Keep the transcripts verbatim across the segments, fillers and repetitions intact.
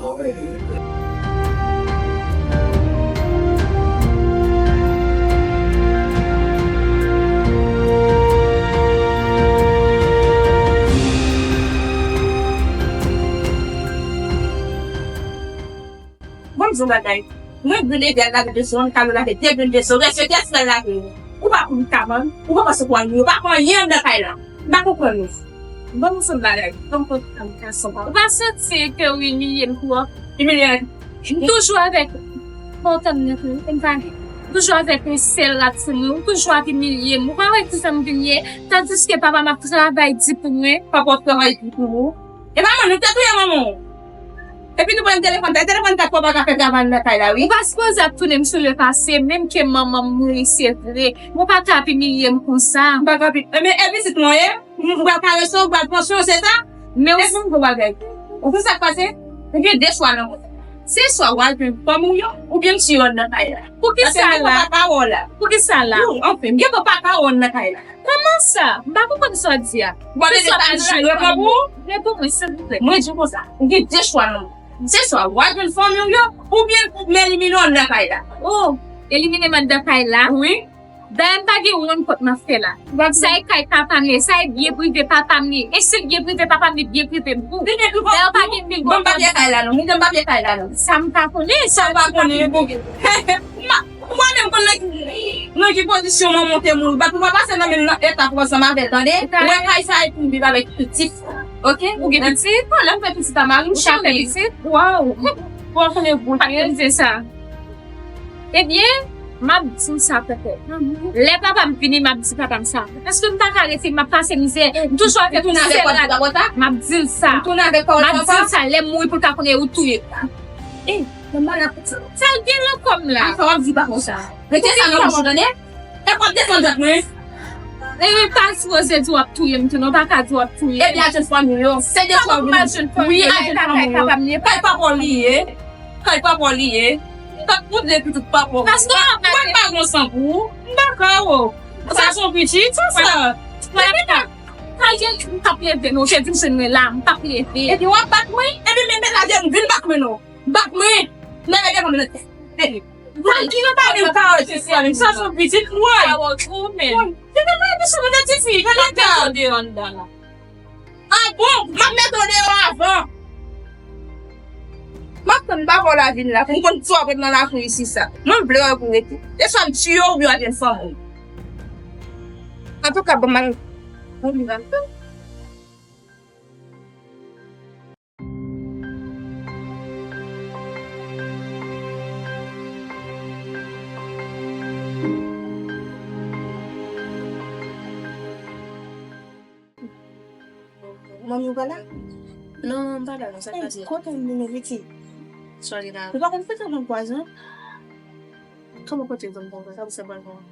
Bon, m di w bagay. Mwen grenn egal lave de sou, m ka lave de grenn de sou. Rès yo, kiyès k pral lave yo? Ou pa konn kabann, ou pa konn sou pwal yo, ou pa konn anyen anndan kay la. M pa konprann ou. Bon, m di w bagay. Bon, m konn kabann. Ou pa santi ke w imilye m twòp? Imilye m toujou avèk pòtan m nan, m pa toujou avèk yon sèl rad sou mwen, ou toujou ap imilye m. Ou pa wè kijan m vin ye, tandiske papa m ap travay di pou mwen. Papa w ap travay di pou ou? E pa mwen, nou te touye manman w. Epi nou pran telefòn, telefòn sa k papa ka fè travay nan kay la, wi. Ou pa sipoze ap tounen m sou le pase, menm ke manman m mouri, se vre. Ou pa ka ap imilye m konsa. M pa ka ap, e, men, e pitit mwen ye? M pral karese w, m pral panse w, se sa? Men w... Epi m gon bagay. Ou konn sa k pase? Ou gen de chwa nan mond. Se swa w al jwenn fanmi w yo, oubyen m tiye w anndan kay la. Poukisa la? Paske m gen papa w la. Poukisa la? Non, anfen, m gen papa w anndan kay la. Kòman sa? M pa konprann sa w di a. Bon, se swa m al jwenn fanmi w. Reponn mwen, silvouplè. Mwen di w konsa, ou gen de chwa nan mond. Se swa w al jwenn fanmi w yo, oubyen m elimine w anndan kay la. Oh, elimine m anndan kay la? Wi. Dayè m pa gen wonn kòt m ap fè la. Sa e kay papa m ye, sa e byen prive papa m ye. E si l byen prive papa m, li byen prive m tou. Dayè w pa gen mil bon papye kay la non. Mwen menm m pa konnen sa. Ou pa konnen, bon. Mwen menm konn nan ki, nan ki pozisyon manman w te mouri. Bat ou pa pase nan menm nan eta pou ansanm avè l, tande? Wè kay sa e pou m viv avèk pitit. Oke? Ou gen pitit? Bon, lè m fè pitit a mari m, cheri. Ou ka fè pitit? Waw. Bon, konnen bon. Pa t konn di sa. Ebyen, m ap di w sa, pèpè. Lè papa m vini, m ap di papa m sa. Èske m pa ka rete, m ap pase mizè? M toujou avèk yon sèl rad. M ap di l sa. M ap di l sa. Lè m mouri pou l ka konnen ou touye. Eh, manman la fouti. Sa l gen nan kò m la? Sa w ap di pa konsa. Rete sa nan bouch ou, tande? E w ap desann tèt mwen. E m pa sipoze di w ap touye m tou non, w pa ka di w ap touye m. Ebyen, al jwenn fanmi w yo. Se de fanmi w. Wi, al jwenn fanmi w yo. Kay papa w li ye. Kay papa w li ye. Ou t ap koute pitit papa w. Paske w ap gade pa gon san pou ou. M pa ka, o. Sa se yon pitit, sa, sa. Kay gen, m t ap leve non, w te di m se mwen la, m t ap leve. Epi w ap bat mwen, epi menm mennaj m vin bat mwen non. Bat mwen. Leve devan mwen. Sa ki nan pale m kawòt isi a menm, sa se yon pitit mwen. Kawòt ou menm. Bon, se te mwen ki sou mwen ti fi, fè leta. Mete w deyò anndan la. Ah bon, m ap mete w deyò avan. M ap tann papa w la vin la, pou m konn si w ap ret nan lakou isi sa. Mwen m vle wè pou w rete. E swa m tiye w oubyen w al jwenn fanmi w. Antouka, bon, m al, bon, m al. Manmi w pa la? Non, m pa la non, sa k pase? Kote w menm pitit? Sa w gen la? Ou pa konn fè sa nan pwazon? Kòman kote w konn konsa, sa pral bon?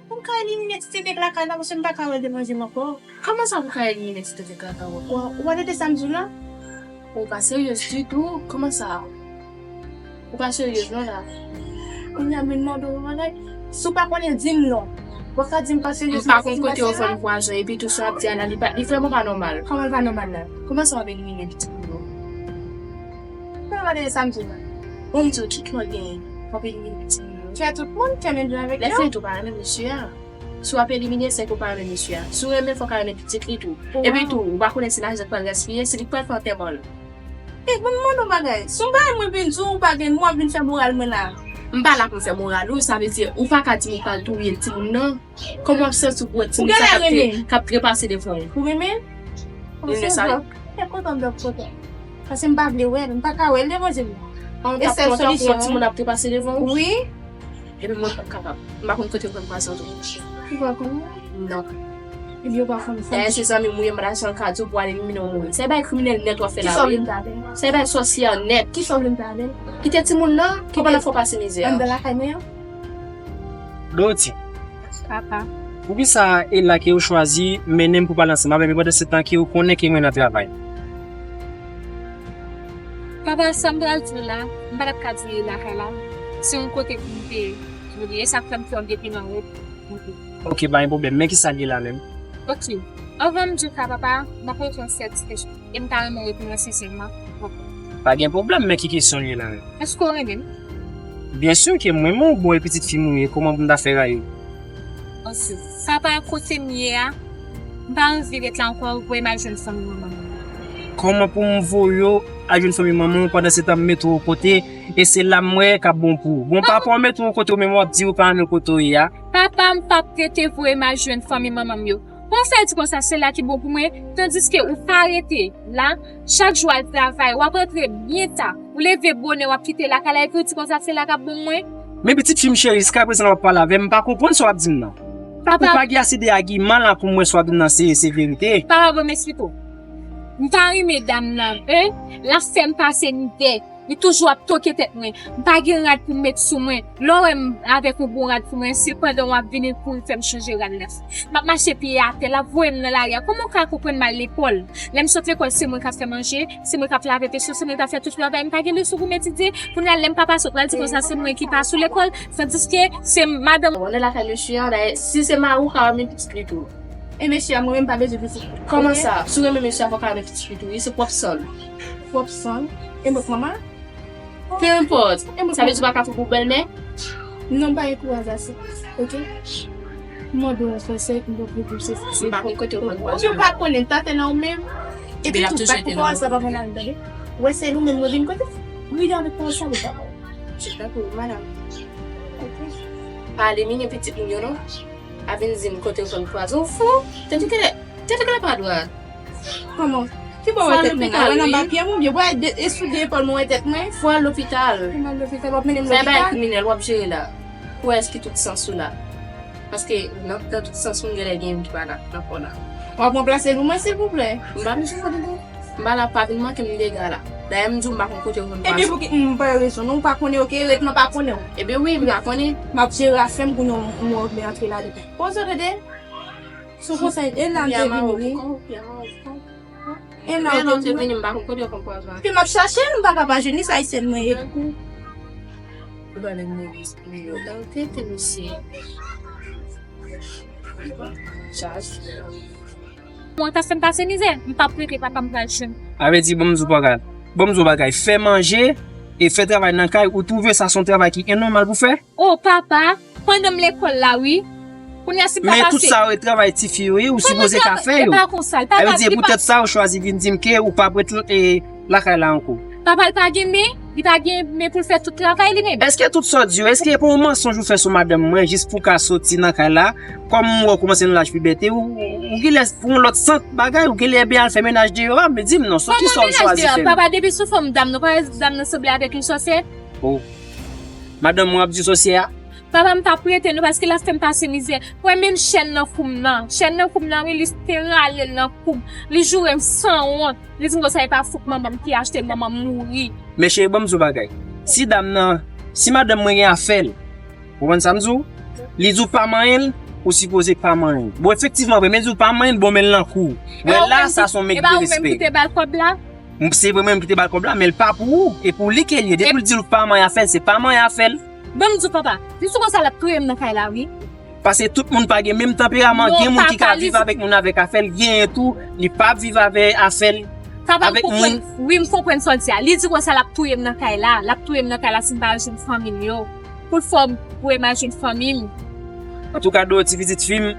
Pou m ka elimine ti tete k lakay la, paske m pa ka wè l te manje m ankò. Kòman sa pou w ka elimine ti tete k lakay ou? Ou, ou pa tande sa m di w la? Ou pa seryez ditou, kòman sa? Ou pa seryez non la. Kounye a m vin mande w yon bagay. Si w pa konnen, di m non. W ap ka di m pa seryez non, si m pa seryez la. M pa konn kote w jwenn pwazon, epi tou sa w ap di a la, li pa, li vrèman pa nòmal. Kòman l pa nòmal la? Kòman sa w ap elimine pitit ou yo? Kòman w ap tande sa m di w la? Bon, m di w, tout moun genyen. W ap elimine pitit ou yo. Kè tout moun, kè menm jan avèk yo. Lè fini tou, w pa renmen mesye a. Si w ap elimine, se ke w pa renmen mesye a. Si w renmen, fòk w renmen pitit li tou. Epi tou, ou pa konnen si lajan pral gaspiye, si li pral fè antèman l. E, bon, m mande w bagay. Si w pa renmen mwen vin di w, ou pa gen, w ap vin fè moral mwen la. M pa la pou m fè moral ou, sa vle di ou pa ka di m ou pral touye timoun nan. Kòman w ap santi w pou wè timoun sa k ap tre- k ap trepase devan ou? Ou renmen l? Ou renmen l? Ou se vòp. Fè kontan m dòk kontan. Paske m pa vle wè l, m pa ka wè l devan je m. An, w t ap kontan pou wè timoun ap trepase devan ou? Wi. Epi mwen pa kapab. M pa konn kote pran pwason tou. Ou pa konn? Non. Ebyen, ou pa konn sa. Dayè, se zanmi m ou ye, m pa ta janm ka di w pou ale elimine w mouri. Se bay kriminèl nèt w ap fè la, wi. Kisa w vle m ta fè? Se bay sòsyè nèt. Kisa w vle m ta fè? Kite timoun nan, kòman l ap fè w pase mizè a? Anndan lakay mwen an? Doti. Papa. Poukisa e la ke ou chwazi mennen m pou pale ansanm avè m, pandan se tan ke ou konnen ke mwen nan travay? Papa, sa m pral di w la, m pa t ap ka di l lakay la. Se yon kote pou m te ye. E sa k fè m fè yon depi nan wout. Ok, pa gen pwoblèm. Men kisa l ye la menm? Ok. Anvan m di w sa, papa, m ap poze yon sèl ti kesyon. E m ta renmen reponn mwen sensèman. Pa gen pwoblèm, men ki kesyon l ye la menm? Èske w renmen m? Byen si ke m renmen w, bon, e pitit fi m ou ye, kòman pou m ta fè rayi w? Ansi, papa, kote m ye a, m pa anvi ret la ankò, voye m al jwenn fanmi manman m. Kòman pou m voye w al jwenn fanmi manman w, pandan se tan m mete w kote, e se la m wè k ap bon pou ou? Bon, papa, w mete w kote w menm w ap di ou pa renmen kote w ye a. Papa, m p ap rete, voye m al jwenn fanmi manman m yo. Pou w fè di konsa se la ki bon pou mwen, tandiske ou pa rete la, chak jou al travay, w ap rantre byen ta, ou leve bonè, w ap kite lakay la, epi w di konsa se la k ap bon mwen? Men pitit fi m cheri, jiskaprezan w ap pale avè m, m pa konprann sa w ap di m nan. Ou pa gen ase de agiman la pou m wè sa w ap di m nan se, se verite. Papa, bon, m eksplike w. M pa renmen dam nan, en, l ap fè m pase mizè. Li toujou ap toke tèt mwen. M pa gen rad pou m met sou mwen. Lè w wè m avèk yon bon rad sou mwen, se pandan w ap vini pou w fè m chanje rad la. M ap mache pye atè, l ap voye m nan lari a. Kòman w ka konprann m al lekòl? Lè m sot lekòl, se mwen k ap fè manje, se mwen k ap lave vesyo, se mwen k ap fè tout travay. M pa gen leson pou m etidye. Kounye a, lè m pa pase, w pral di konsa se mwen ki pa sou lekòl, tandiske se madanm. Bon, nan lakay mesye an, dayè, si se mari w, ka renmen pitit li tou. E mesye a, mwen menm pa bezwen pitit. Kòman sa? Si w renmen mesye a, fò w ka renmen pitit li tou. Li se pwòp san l. Pwòp san l? E mwen k manman? Peu importe. Sa vle di w pa ka fè pou bèlmè? Non, m pa gen kouraj ase. Ok? M mande w yon konsèy, m poko pou se fise. M pa konn kote w konn kouraj. Ou pa konnen, tante nan ou menm. Epi tou, bat pou pawòl sa pa konn al, tande. Ou wè se nou menm nou vin kote. Ride avèk pawòl sa, ou pa. Se tankou madanm. Ok. Pa ale mini pitit moun yo non. A vin di m kote w konn kwaze w fou. Tèt ou genlè, tèt ou genlè pa dwat. Kòman? Ki bò w wè tèt mwen la? Wè nan ba pye m oubyen wè de, e sou de epòl mwen wè tèt mwen? Fò al lopital. Fò al lopital, w ap mennen m lopital? Sa e bagay kriminèl w ap jere la. Pou wè èske tout sans ou la. Paske nan, nan tout sans moun genlè gen youn ki pa la, nan kò la. W ap ranplase l pou mwen silvouplè? M pa bezwen fè de M pa la, pa vin manke m dega la. Dayè m di w m pa konn kote w konn pase. Ebyen pou ki m pa rezon non, ou pa konnen, ok, ret nan pa konnen w. Ebyen wi, m pa konnen. M ap jere afè m pou nou m wè antre ladan. Poze w tande. Sou konsèy, e nan te vini wi. E nan te vini, m pa konn kote w konn pase. Epi m ap chache l, m pa ka pa jwenn li, se ayisyèn mwen ye. Ou pa menm nan espri yo. Tande mesye. Chaj. Mwen ta fè m pase mizè, m p ap rete papa m pral jwenn. A vle di, bon, m di w bagay. Bon, m di w bagay. Fè manje e fè travay nan kay, ou twouve sa se yon travay ki enòmal pou fè? O papa, pandan m lekòl la, wi. Kounye a si m pa pase. Men tout sa yo e travay tifi yo ye, ou sipoze ka fè yo. E pa konsa, e pa konsa. A vle di, poutèt sa, ou chwazi vin di m ke ou p ap ret e lakay la ankò. Papa l pa gen men, li pa gen men pou l fè tout travay li menm. Èske tout sa w di yo, èske e pa yon mansonj ou fè sou madanm mwen jis pou w ka soti nan kay la? Kòm m wè w kòmanse nan laj pibète, ou, ou, ou genlè pou yon lòt sant bagay, ou genlè byen al fè mennaj deyò a, men di m non, sou kisa w chwazi fè l? Papa, depi sou fòm dam nan, pa dam nan sanble avèk yon sòsyè. O. Madanm mwen ap di sòsyè a? Papa, m p ap rete non, paske l ap fè m pase mizè. Wè menm chèn nan kou m nan. Chèn nan kou m nan, wi, li te rale l nan kou m. Li joure m sanwont. Li di m konsa e pa fout manman m ki achte l, manman m mouri. Men cheri, ban m di w bagay. Si dam nan, si madanm mwen gen afè l, ou konprann sa m di w? Li di w pa manyen l, ou sipoze pa manyen l. Bon, efektivman vre, men li di w pa manyen l, bon, men l nan kou w. Wè la, sa se yon mank de respè. E pa ou menm ki te ba l kòb la? M, se vre mwen menm ki te ba l kòb la, men l pa pou ou. E pou li ke l ye. Depi l di w pa manyen afè l, se pa manyen afè l. Ban m di w papa, li sou konsa l ap touye m nan kay la wi. Paske tout moun pa gen menm tanperaman, gen moun ki ka viv avèk moun avèk afè l, genyen tou, li p ap viv avè afè l, avèk moun. Wi, m konprann sa w di a. Li di konsa l ap touye m nan kay la, l ap touye m nan kay la si m pa al jwenn fanmi l yo. Pou l fè m, pou imajin fanmi m. Antouka, Doti, pitit fi m,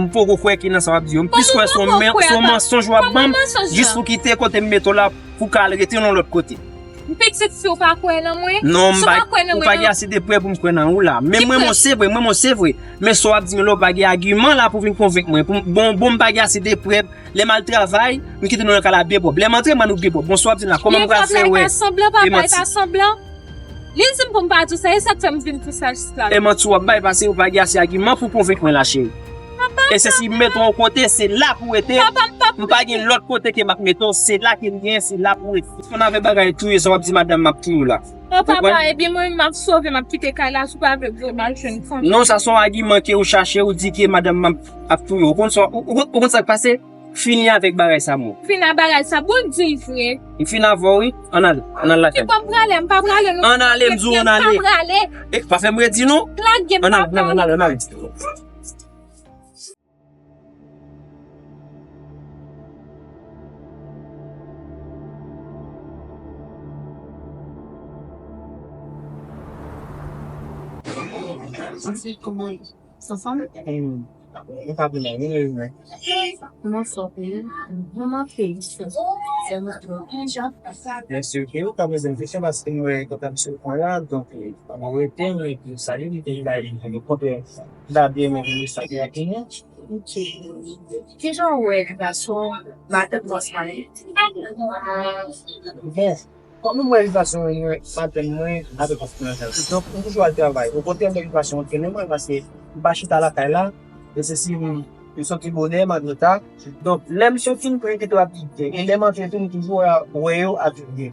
m poko kwè ke nan sa w ap di yo. M plis kwè se yon men-, se yon mansonj w ap ban m, jis pou kite kote m mete w la, pou w ka al rete yon lòt kote. M pitit fi, ou pa kwè nan mwen? Non, m pa, ou pa gen ase de prèv pou m kwè nan ou la. Men mwen, mwen se vre, mwen, mwen se vre. Men sa w ap di m la, ou pa gen agiman la pou vin konvenk mwen. Pou m, bon, bon, m pa gen ase de prèv. Lè m al travay, m kite nou nan kay la byen pwòp. Lè m antre, m ann nou byen pwòp. Bon, sa w ap di m la, kòman m pral fè wè? E manti. Li di m pou m pa di w sa, e sa k fè m vin di w sa jis la. E manti w ap bay, paske ou pa gen ase agiman pou konvenk mwen la, cheri. E se si m mete w yon kote, se la pou w rete. M pa gen lòt kote ke m ap mete w, se la ke m gen, se la pou w rete. Fini avèk bagay touye sa w ap di madanm m ap touye w la. Ou konprann? Papa, epi mwen, m ap sove, m ap kite kay la, si w pa vle m al jwenn fanmi. Non, sa se yon agiman ke ou chache, ou di ke madanm m ap, ap touye w. Ou konn sa, ou, ou, ou konn sa k pase? Fini avèk bagay sa, mo. Fini ak bagay sa, bon, di l vre. M fini avè w, wi. Ann ale, ann al lakay. Ki bò m prale, m pa prale, non. Ann ale, m di w, ann ale. M pa prale. E, pa fè m redi, non. Lage m, papa. Ann ale, ann ale, ann ale, ann ale. Sa sanble. Hmm. Mwen pa vin la, vin la, vin la. Kòman sa w ye? Mwen manke isit. Mèsi, ok. Ou ka poze m kesyon paske m wè kontak sou pwen la, donk, mwen rete, mwen epi salye, li te la, li te kontre. Gade, mwen vin salye ak li. Ok. Kijan w wè relasyon madanm bòs mwen? Bon, kòm mwen wè relasyon mwen, madanm mwen avèk bòs mwen ansanm. Donk, m toujou al travay. Okontrè, m wè relasyon antre nou, mwen, paske m pa chita lakay la. E se si m, m soti bonè, m al ta. Donk, lè m soti, m pran kite w ap byen. E lè m antre tou, m toujou wè, wè yo ap byen.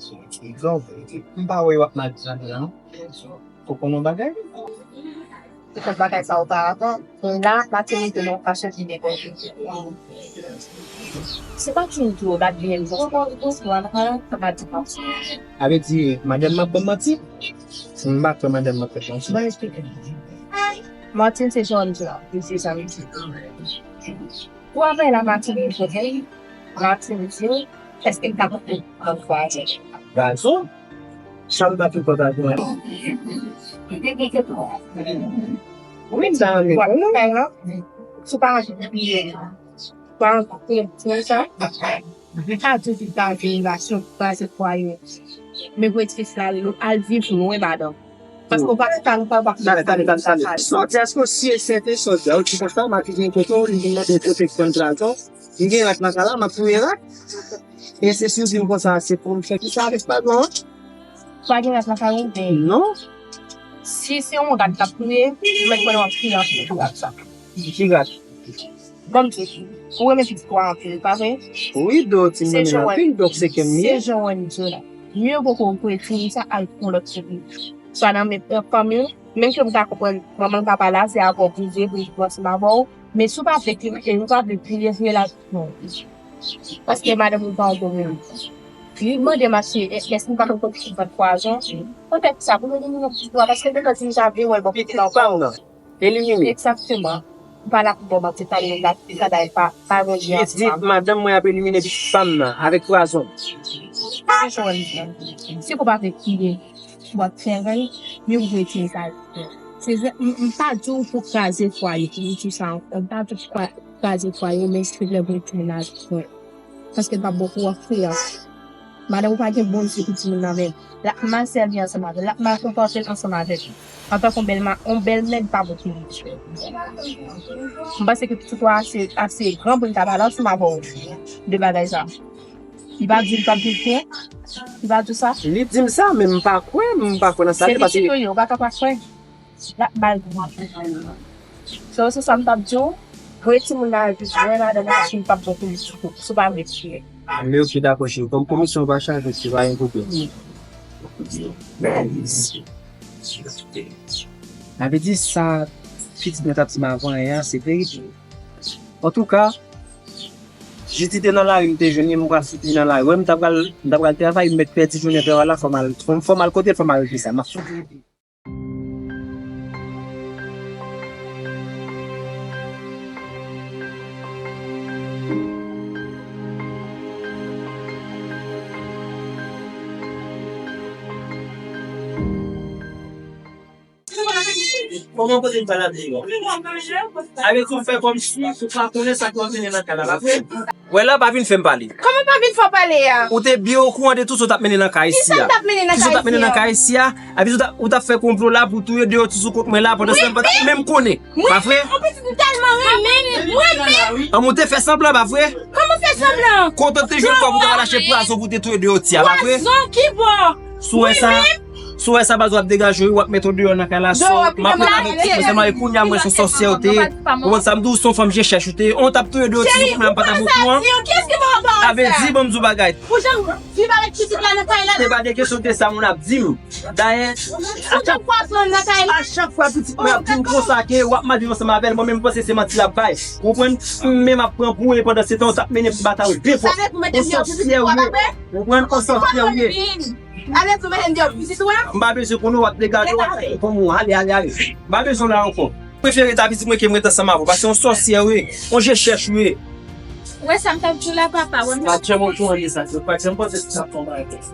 Donk, m pa wè yo ap mal travay la, non. Ou konn yon bagay? Ou fè bagay sa oparavan, men la, matinite nou pa chanje de kote. Se pa ti ou tou, bat byen, bon, bon, bon, bon, bon, bon, bon, bon. Sa vle di, madanm m ap ban m manti? M pa kwè madanm m ap fè sa. Bon, eksplike. Martin se jan di la, li se sa, li di. Ou ap bay la Martin li fè, Martin di, èske l ka pran vwayaj? Gason, sa m pa fè kontak mwen. Wi, m ta renmen konnen. Si w pa anvi bliye, w pa anvi bliye sa, m pa di w pou w ta gen relasyon, kraze fwaye. Men pou ti fi la, al viv lwen madanm. Paske w pa ka, w pa ka. Tande, tande, tande, tande. Sòti, èske w si e sèten sòti a, ou di konsa, m ap vin kote w, li vin mande pwoteksyon, trazo, m gen rat nan kay la, m ap touye rat. E se si w di m konsa, se pou m fè kisa avèk pa non? Pa gen rat nan kay ou? Non. Si se yon rat k ap touye, ou mèt konnen w ap touye anpil pou rat sa. Ki rat? Ban m di w, ou renmen pitit ou a anpil, pa vre? Wi, do, ti m renmen l anpil, donk se kè m li ye. Se jan w wè m di w la. Mye vo ke w voye timoun sa al pou lòt timoun. Swa nan men fanmi w, menm ke m ka konprann manman l, papa l la, se avè w pou l viv, pou l viv ansanm avè w, men si w pa vle ke, e ou pa vle kriye, kriye la, non. Paske madanm ou pa yon bon moun. Li mande m si, èske m pa konn kote ki pran pwazon. Poutèt sa, pou nou vin yon ti pwa, paske depi ti m sa vle wè l bò pitit la ankò. Elimine. Egzakteman. Ou pa la pou bon manti, sa li la, sa bagay pa, pa yon di ansanm. Li di madanm mwen ap elimine pitit pa m nan avèk pwazon. Si ou pa vle kriye, w ap fè rèy, men ou vle kriye sa. Se, m, m pa di w pou kraze fwaye, pou m di sa ankò. M pa di w pou kraze fwaye, men silvouplè pou retounen avèk mwen. Paske l p ap bon pou w ap fè a. Madanm ou pa gen bon zye pou timoun nan menm. L ap mal sèvi ansanm avè l, l ap mal konpòte l ansanm avè l. Antanke yon bèl ma-, yon bèlmè, l pa bon pou li. M panse ke pitit ou a ase, ase gran pou l ta pale ansanm avè w de bagay sa. Li pa di l p ap viv byen? Li pa di w sa? Li di m sa, men m pa kwè, m pa kwè nan sa li di, paske pitit ou ye, ou pa ka pa kwè. L ap mal granmoun. So, se sa m t ap di w. Voye timoun nan al jis jwenn madanm ou, paske l p ap bon pou li, si w pa vle kriye. Men oke, dakò, cheri. Kòm komisyon pa chaje, se pa yon pwoblèm. Sa vle di sa pitit mwen t ap di m avan yè a, se verite. Antouka, jis li te nan lari, m te jwenn li, m pral fout li nan lari. Wè, m ta pral, m ta pral travay, m mèt pèdi jounen travay la, fò m al, fò m, fò m al kote l, fò m al regle sa. M ap fout li. Kòman kote m pale avè yo? Avèk ou fè kòmsi ou pa konnen sa k ap mennen nan kay la, pa vre? Wè la, pa vin fè m pale. Kòman pa Pil fò pale a. Ou te byen okouran de tout sa w t ap mennen nan kay isi a. Kisa m t ap mennen nan kay isi a? Kisa w t ap mennen nan kay isi a? Epi ou t ap, ou t ap fè konplo la pou touye deyò ti sou kont mwen la pandan se m pa t menm konnen. Pa vre? Yon pitit m tèlman renmen. Mwen menm. An, ou te fè sanblan, pa vre? Kòman fè sanblan? Kontan te jwenn kòb ou ta va lache pwazon pou te touye deyò ti a, pa vre? Pwazon ki bò? Sou wè sa, sou wè sa baz w ap degaje w, w ap mete w deyò nan kay la sou. M ap rete avèk ti sèlman e kounye a mwen se yon sòsyè ou te ye. Ou konprann sa m di w, se yon fanm je chèch ou te ye. On t ap touye deyò ti sou kont mwen la m pa t ap okouran. Sa vle di, ban m di w bagay. Pou jan m viv avèk pitit la nan kay la. Se pa de kesyon de sa moun ap di m. Dayè, a chak, a chak fwa pitit mwen ap di m konsa ke w ap mal viv ansanm avè l, mwen menm m panse se manti l ap bay. Ou konprann? M menm ap pran pou ou, e pandan se tan w t ap mennen batay ou de fò. Ou sòsyè ou ye. Ou konprann? Ou sòsyè ou ye. M pa bezwen konnen w ap degaje w ap fè kòm ou ale, ale, ale. M pa bezwen w la ankò. Prefere ta pitit mwen ke m ret ansanm avè w, paske yon sòsyè ou ye, yon je chèch ou ye. Ou wè sa m t ap di w la, papa, wè m. Pa janm okouran de sa, yo pa janm panse se sa k fè yon bagay konsa.